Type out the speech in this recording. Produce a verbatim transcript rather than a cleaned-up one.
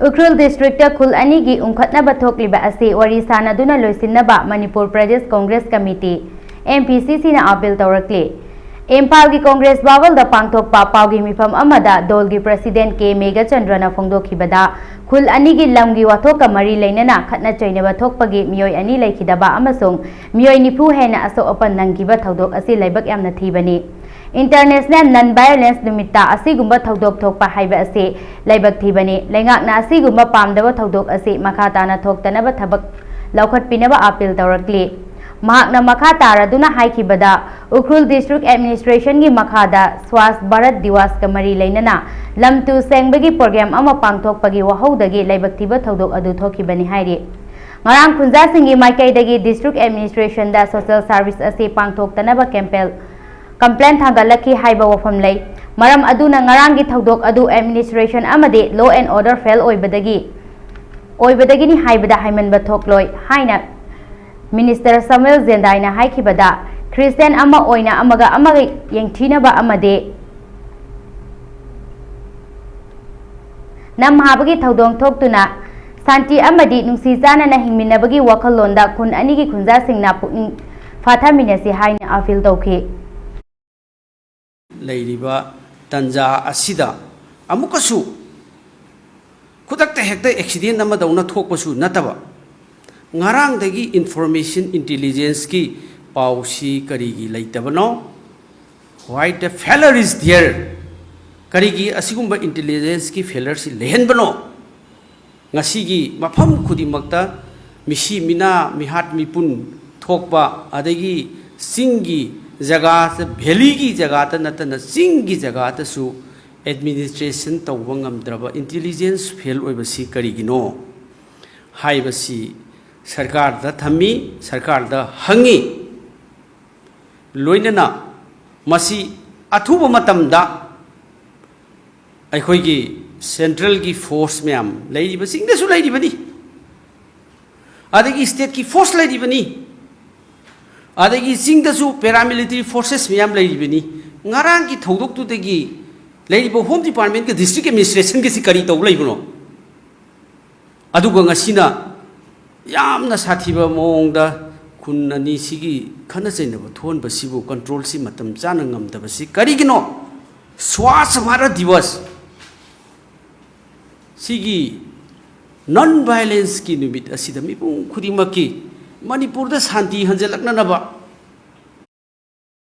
Ukhrul district ꯈꯨꯜ ꯑꯅꯤꯒꯤ ꯎꯪꯈꯠꯅꯕ ꯊꯣꯛꯂꯤꯕ ꯑꯁꯤ ꯋꯥꯔꯤ ꯁꯥꯅꯗꯨꯅ ꯂꯣꯏꯁꯤꯟꯅꯕ Manipur Pradesh Congress committee, M P ꯁꯤ ꯁꯤꯅ, ꯑꯥꯄꯤꯜ ꯇꯧꯔꯛꯂꯤ꯫ ꯏꯝꯐꯥꯜꯒꯤ ꯀꯣꯡꯒ꯭ꯔꯦꯁ ꯚꯥꯋꯜꯗ ꯄꯥꯡꯊꯣꯛꯄ ꯄꯥꯎꯒꯤ ꯃꯤꯐꯝ ꯑꯃꯗ ꯗꯣꯜꯒꯤ ꯄ꯭ꯔꯁꯤꯗꯦꯟ ꯀꯦ ꯃꯦꯘꯆꯟꯗ꯭ꯔꯅ ꯐꯣꯡꯗꯣꯛꯈꯤꯕꯗ, ꯈꯨꯜ ꯑꯅꯤꯒꯤ ꯂꯝꯒꯤ ꯋꯥꯊꯣꯛꯀ ꯃꯔꯤ ꯂꯩꯅꯅ ꯈꯠꯅ ꯆꯩꯅꯕ ꯊꯣꯛꯄꯒꯤ ꯃꯤꯑꯣꯏ ꯑꯅꯤ ꯂꯩꯈꯤꯗꯕ ꯑꯃꯁꯨꯡ ꯃꯤꯑꯣꯏ ꯅꯤꯐꯨ ꯍꯦꯟꯅ ꯑꯁꯣꯛ ꯑꯄꯟ ꯅꯪꯈꯤꯕ ꯊꯧꯗꯣꯛ ꯑꯁꯤ ꯂꯥꯏꯕꯛ ꯌꯥꯝꯅ ꯊꯤꯕꯅꯤ꯫ International Non Violence ꯅꯨꯃꯤꯠꯇ ꯑꯁꯤꯒꯨꯝꯕ ꯊꯧꯗꯣꯛ ꯊꯣꯛꯄ ꯍꯥꯏꯕ ꯑꯁꯤ ꯂꯥꯏꯕꯛ ꯊꯤꯕꯅꯤ꯫ ꯂꯩꯉꯥꯛꯅ ꯑꯁꯤꯒꯨꯝꯕ ꯄꯥꯝꯗꯕ ꯊꯧꯗꯣꯛ ꯑꯁꯤ ꯃꯈꯥ ꯇꯥꯅ ꯊꯣꯛꯇꯅꯕ ꯊꯕꯛ ꯂꯧꯈꯠꯄꯤꯅꯕ ꯑꯥꯄꯤꯜ ꯇꯧꯔꯛꯂꯤ꯫ ꯃꯍꯥꯛꯅ ꯃꯈꯥ ꯇꯥꯔꯗꯨꯅ ꯍꯥꯏꯈꯤꯕꯗ, ꯎꯈ꯭ꯔꯨꯜ ꯗꯤꯁꯇ꯭ꯔꯤꯛ ꯑꯦꯗꯃꯤꯅꯤꯁꯇ꯭ꯔꯦꯁꯟꯒꯤ ꯃꯈꯥꯗ ꯁ꯭ꯋꯥꯁ ꯚꯥꯔꯠ ꯗꯤꯋꯥꯁꯀ ꯃꯔꯤ ꯂꯩꯅꯅ ꯂꯝ ꯇꯨ ꯁꯦꯡꯕꯒꯤ ꯄ꯭ꯔꯣꯒ꯭ꯔꯥꯝ ꯑꯃ ꯄꯥꯡꯊꯣꯛꯄꯒꯤ ꯋꯥꯍꯧꯗꯒꯤ ꯂꯥꯏꯕꯛ ꯊꯤꯕ ꯊꯧꯗꯣꯛ ꯑꯗꯨ ꯊꯣꯛꯈꯤꯕꯅꯤ ꯍꯥꯏꯔꯤ꯫ ꯉꯔꯥꯡ ꯈꯨꯟꯖꯥꯁꯤꯡꯒꯤ ꯃꯥꯏꯀꯩꯗꯒꯤ ꯗꯤꯁꯇ꯭ꯔꯤꯛ ꯑꯦꯗꯃꯤꯅꯤꯁꯇ꯭ꯔꯦꯁꯟꯗ ꯁꯣꯁꯤꯌꯦꯜ ꯁꯥꯔꯚꯤꯁ ꯑꯁꯤ ꯄꯥꯡꯊꯣꯛꯇꯅꯕ ꯀꯦꯝꯄꯦꯜ ꯀꯝꯄ꯭ꯂꯦꯟ ꯊꯥꯡꯒꯠꯂꯛꯈꯤ ꯍꯥꯏꯕ ꯋꯥꯐꯝ ꯂꯩ꯫ ꯃꯔꯝ ꯑꯗꯨꯅ ꯉꯔꯥꯡꯒꯤ ꯊꯧꯗꯣꯛ ꯑꯗꯨ ꯑꯦꯗꯃꯤꯅꯤꯁꯇ꯭ꯔꯦꯁꯟ ꯑꯃꯗꯤ ꯂꯣ ꯑꯦꯟ ꯑꯣꯔꯗꯔ ꯐꯦꯜ ꯑꯣꯏꯕꯗꯒꯤ, ꯑꯣꯏꯕꯗꯒꯤꯅꯤ ꯍꯥꯏꯕꯗ ꯍꯥꯏꯃꯟꯕ ꯊꯣꯛꯂꯣꯏ ꯍꯥꯏꯅ ꯃꯤꯅꯤꯁꯇꯔ ꯁꯃꯨꯑꯦꯜ ꯖꯦꯟꯗꯥꯏꯅ ꯍꯥꯏꯈꯤꯕꯗ, ꯈ꯭ꯔꯤꯁꯇꯤꯌꯥꯟ ꯑꯃ ꯑꯣꯏꯅ ꯑꯃꯒ ꯑꯃꯒ ꯌꯦꯡꯊꯤꯅꯕ ꯑꯃꯗꯤ ꯅꯝꯍꯥꯕꯒꯤ ꯊꯧꯗꯣꯛ ꯊꯣꯛꯇꯨꯅ ꯁꯥꯟꯇꯤ ꯑꯃꯗꯤ ꯅꯨꯡꯁꯤ ꯆꯥꯟꯅꯅ ꯍꯤꯡꯃꯤꯟꯅꯕꯒꯤ ꯋꯥꯈꯜꯂꯣꯟꯗ ꯈꯨꯟ ꯑꯅꯤꯒꯤ ꯈꯨꯟꯖꯥꯁꯤꯡꯅ ꯄꯨꯛꯅꯤꯡ ꯐꯥꯊꯃꯤꯟꯅꯁꯤ ꯍꯥꯏꯅ ꯑꯥꯄꯤꯜ ꯇꯧꯈꯤ꯫ ꯂꯩꯔꯤꯕ ꯇꯟꯖꯥ ꯑꯁꯤꯗ ꯑꯃꯨꯛꯀꯁꯨ ꯈꯨꯗꯛꯇ ꯍꯦꯛꯇ ꯑꯦꯛꯁꯤꯗꯦꯟ ꯑꯃꯗꯧꯅ ꯊꯣꯛꯄꯁꯨ ꯅꯠꯇꯕ, ꯉꯔꯥꯡꯗꯒꯤ ꯏꯟꯐꯣꯔꯃꯦꯁꯟ ꯏꯟꯇꯦꯂꯤꯖꯦꯟꯁꯀꯤ ꯄꯥꯎꯁꯤ ꯀꯔꯤꯒꯤ ꯂꯩꯇꯕꯅꯣ? Why the failure is there? ꯀꯔꯤꯒꯤ ꯑꯁꯤꯒꯨꯝꯕ ꯏꯟꯇꯦꯂꯤꯖꯦꯟꯁꯀꯤ ꯐꯦꯂꯔꯁꯤ ꯂꯩꯍꯟꯕꯅꯣ? ꯉꯁꯤꯒꯤ ꯃꯐꯝ ꯈꯨꯗꯤꯡꯃꯛꯇ ꯃꯤꯁꯤ ꯃꯤꯅꯥ, ꯃꯤꯍꯥꯠ ꯃꯤꯄꯨꯟ ꯊꯣꯛꯄ, ꯑꯗꯒꯤ ꯆꯤꯡꯒꯤ ꯖꯒꯥ, ꯚꯦꯂꯤꯒꯤ ꯖꯒꯥꯗ ꯅꯠꯇꯅ ꯆꯤꯡꯒꯤ ꯖꯒꯥꯗꯁꯨ ꯑꯦꯗꯃꯤꯅꯤꯁꯇ꯭ꯔꯦꯁꯟ ꯇꯧꯕ ꯉꯝꯗ꯭ꯔꯕ, ꯏꯟꯇꯦꯂꯤꯖꯦꯟꯁ ꯐꯦꯜ ꯑꯣꯏꯕꯁꯤ ꯀꯔꯤꯒꯤꯅꯣ ꯍꯥꯏꯕꯁꯤ ꯁꯔꯀꯥꯔꯗ ꯊꯝꯃꯤ, ꯁꯔꯀꯥꯔꯗ ꯍꯪꯉꯤ꯫ ꯂꯣꯏꯅꯅ ꯃꯁꯤ ꯑꯊꯨꯕ ꯃꯇꯝꯗ ꯑꯩꯈꯣꯏꯒꯤ ꯁꯦꯟꯇ꯭ꯔꯦꯜꯒꯤ ꯐꯣꯔꯁ ꯃꯌꯥꯝ ꯂꯩꯔꯤꯕꯁꯤꯡꯗꯁꯨ ꯂꯩꯔꯤꯕꯅꯤ, ꯑꯗꯒꯤ ꯁ꯭ꯇꯦꯠꯀꯤ ꯐꯣꯔꯁ ꯂꯩꯔꯤꯕꯅꯤ, ꯑꯗꯒꯤ ꯆꯤꯡꯗꯁꯨ ꯄꯦꯔꯥꯃꯤꯂꯤꯇꯔꯤ ꯐꯣꯔꯁꯦꯁ ꯃꯌꯥꯝ ꯂꯩꯔꯤꯕꯅꯤ꯫ ꯉꯔꯥꯡꯒꯤ ꯊꯧꯗꯣꯛꯇꯨꯗꯒꯤ ꯂꯩꯔꯤꯕ ꯍꯣꯝ ꯗꯤꯄꯥꯔꯠꯃꯦꯟꯒ ꯗꯤꯁꯇ꯭ꯔꯤꯛ ꯑꯦꯗꯃꯤꯅꯤꯁꯇ꯭ꯔꯦꯁꯟꯒꯁꯤ ꯀꯔꯤ ꯇꯧ ꯂꯩꯕꯅꯣ? ꯑꯗꯨꯒ ꯉꯁꯤꯅ ꯌꯥꯝꯅ ꯁꯥꯊꯤꯕ ꯃꯑꯣꯡꯗ ꯈꯨꯟ ꯑꯅꯤꯁꯤꯒꯤ ꯈꯠꯅ ꯆꯩꯅꯕ ꯊꯣꯛꯍꯟꯕꯁꯤꯕꯨ ꯀꯟꯇ꯭ꯔꯣꯜꯁꯤ ꯃꯇꯝ ꯆꯥꯅ ꯉꯝꯗꯕꯁꯤ ꯀꯔꯤꯒꯤꯅꯣ? ꯁ꯭ꯋꯥꯁ ꯚꯥꯔꯠ ꯗꯤꯋꯁ ꯁꯤꯒꯤ ꯅꯟ ꯚꯥꯏꯂꯦꯟꯁꯀꯤ ꯅꯨꯃꯤꯠ ꯑꯁꯤꯗ ꯃꯤꯄꯨꯝ ꯈꯨꯗꯤꯡꯃꯛꯀꯤ ꯃꯅꯤꯄꯨꯔꯗ ꯁꯥꯟꯇꯤ ꯍꯟꯖꯤꯜꯂꯛꯅꯅꯕ,